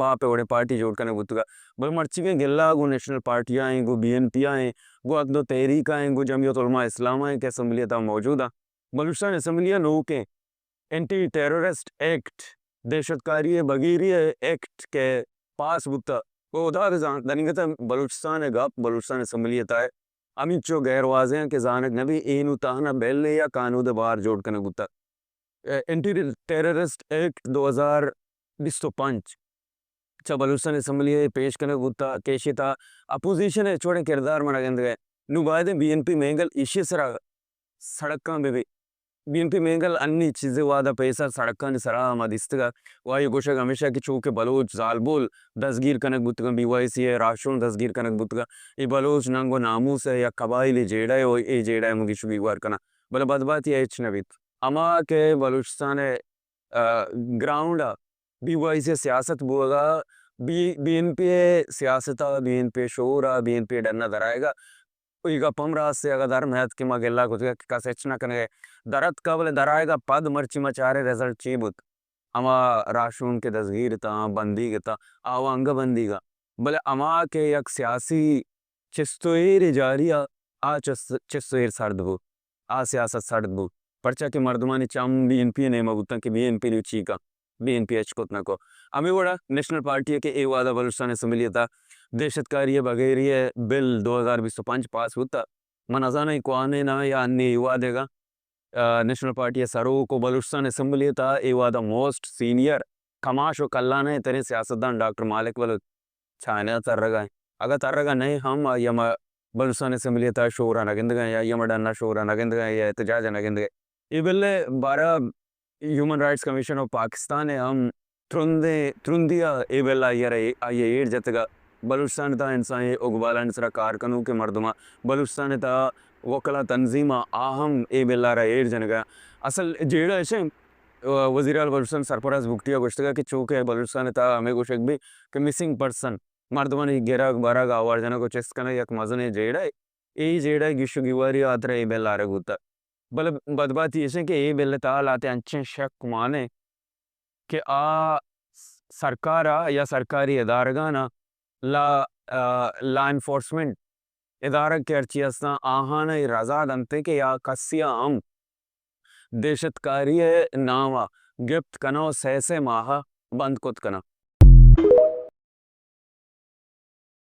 باپ ءِ وڑیں پارٹی جوڑ کنگ بوتگ ءَ۔ بلے مرچیگیں گلہ گوں نیشنل پارٹی ءَ ایں، گوں بی این پی ءَ ایں، گوں حق دو تحریک ءَ ایں، گوں جمعیت علماء اسلام ءَ ایں کہ اسمبلی ءِ تہا موجود اَں۔ بلوچستان اسمبلی ءَ نوکیں اینٹی ٹیررسٹ ایکٹ، دہشت کاری ءِ بگیری ءِ ایکٹ کہ پاس بوتگ، او خدا بزان، دنیگت ءَ بلوچستان ءِ گپ بلوچستان اسمبلی ءِ تہا ہمینچو غیر واضح اَں کہ زانگ نہ بی اے نوں تہنا بل یا کانود ءِ بہر جوڑ کنگ بوتگ۔ اینٹی ٹیررسٹ ایکٹ دو ہزار بیست و پنچ چہ بلوچستان اسمبلی ءَ پیش کنگ بوتگ کہ ایشی ءِ تہا اپوزیشن ءِ ہچ وڑیں کردار من نہ گندگ ءَ۔ نوں بائدیں بی این پی مینگل ایشی ءِ سرا سڑکاں بہ بی۔ بی این پی مینگل انی چیزے وہد ءَ پیسر سڑکانی سرا ما دیستگ ءَ۔ و آئی گوشگ ہمیش اَت کہ چو کہ بلوچ زالبول دزگیر کنگ بوتگ اَں، بی وائی سی ءِ راہشون دزگیر کنگ بوتگ اَں، اے بلوچ ننگ و ناموس ءِ یک قبائلی جیڑہ ءَ و اے جیڑہ ءَ من گیش و گیوار کناں۔ بلے بدبہتی ءَ ہچ نہ بیت۔ ہما کہ بلوچستان ءِ، آ، گراؤنڈ ءَ بی وائی سی ءِ سیاست بوگ ءَ، بی، بی این پی ءِ سیاست ءَ، بی این پی ءِ شور ءَ، بی این پی ءِ ڈن ءَ درآیگ ءَ، اے گپ ہم راست اِنت، اگاں در میات کہ ما گلہ کتگ کہ کس ہچ نہ کنگ ءَ، در اتکگ، بلے درآیگ ءَ پد مرچی ما چاریں رزلٹ چی بوت؟ ہما راہشون کہ دزگیر اتاں، بندیگ اتاں، آواں انگہ بندیگ اَں۔ بلے ہما کہ یک سیاسی چست و ایر جاری ءَ، آ چست، چست و ایر سرد بوت، آ سیاست سرد بوت، پرچا کہ مردمانی چم بی این پی ءِ نیمگ بوتاں کہ بی این پی نوں چی کنت، بی این پی ہچ کت نہ کت۔ ہمے وڑا نیشنل پارٹی ءَ کہ اے وہد ءَ بلوچستان اسمبلی ءِ تہا دہشت کاری ءِ بگیری ءِ بل دو ہزار بیست و پنچ پاس بوتگ، من نزاناں اے کوہنیں نہ یا انی اے وہد ءِ گا، آ، نیشنل پارٹی ءِ سروک و بلوچستان اسمبلی ءِ تہا اے وہد ءَ موسٹ سینئر کماش و کلانہ تریں سیاستدان ڈاکٹر مالک بلوچ چائنا ءَ ترگ ءَ اِنت۔ اگاں ترگ ءَ نہ اِنت ہم، آئی ءَ ما بلوچستان اسمبلی ءِ تہا شور ءَ نہ گندگ ءَ ایں، آئی ءَ ما ڈن ءَ شور ءَ نہ گندگ ءَ ایں یا احتجاج ءَ نہ گندگ ءَ ایں۔ اے بل ءِ بارہ ءَ human rights commission of Pakistan ءَ ہم ترندیں، ترندی ءَ اے بل ءَ آئی ءَ را، آئی ءَ ایر جتگ ءَ۔ بلوچستان ءِ تہا انسانی حقوق بالانی سرا کار کنوکیں مردماں، بلوچستان ءِ تہا وکلاء تنظیماں، آ ہم اے بل ءَ را ایر جنگ ءَ۔ اصل جیڑہ اش اِنت، وزیر اعلی بلوچستان سرفراز بگٹی ءَ گوشتگ ءَ کہ چو کہ بلوچستان ءِ تہا ہمے گوشگ بیت کہ مسنگ پرسن، مردمانی گرگ برگ، آوار جنگ و چست کنگ یک مزنیں جیڑہ اے۔ اے جیڑہ ءِ گیش و گیواری ءِ ہاترا اے بل آرگ بوتگ۔ بلے بدبہتی ایش اِنت کہ اے بل ءِ تہا لہتے انچیں شک مان اَنت کہ آ سرکار ءَ یا سرکاری ادارگاں ءَ لا، آ، لا انفورسمنٹ ادارگ کہ ہرچی ہستاں، آہان ءَ اے رضا دنت کہ آ کسے ءَ ہم دہشت کاری ءِ نام ءَ گپت کناں و سئے سئے ماہ ءَ بند کت کناں۔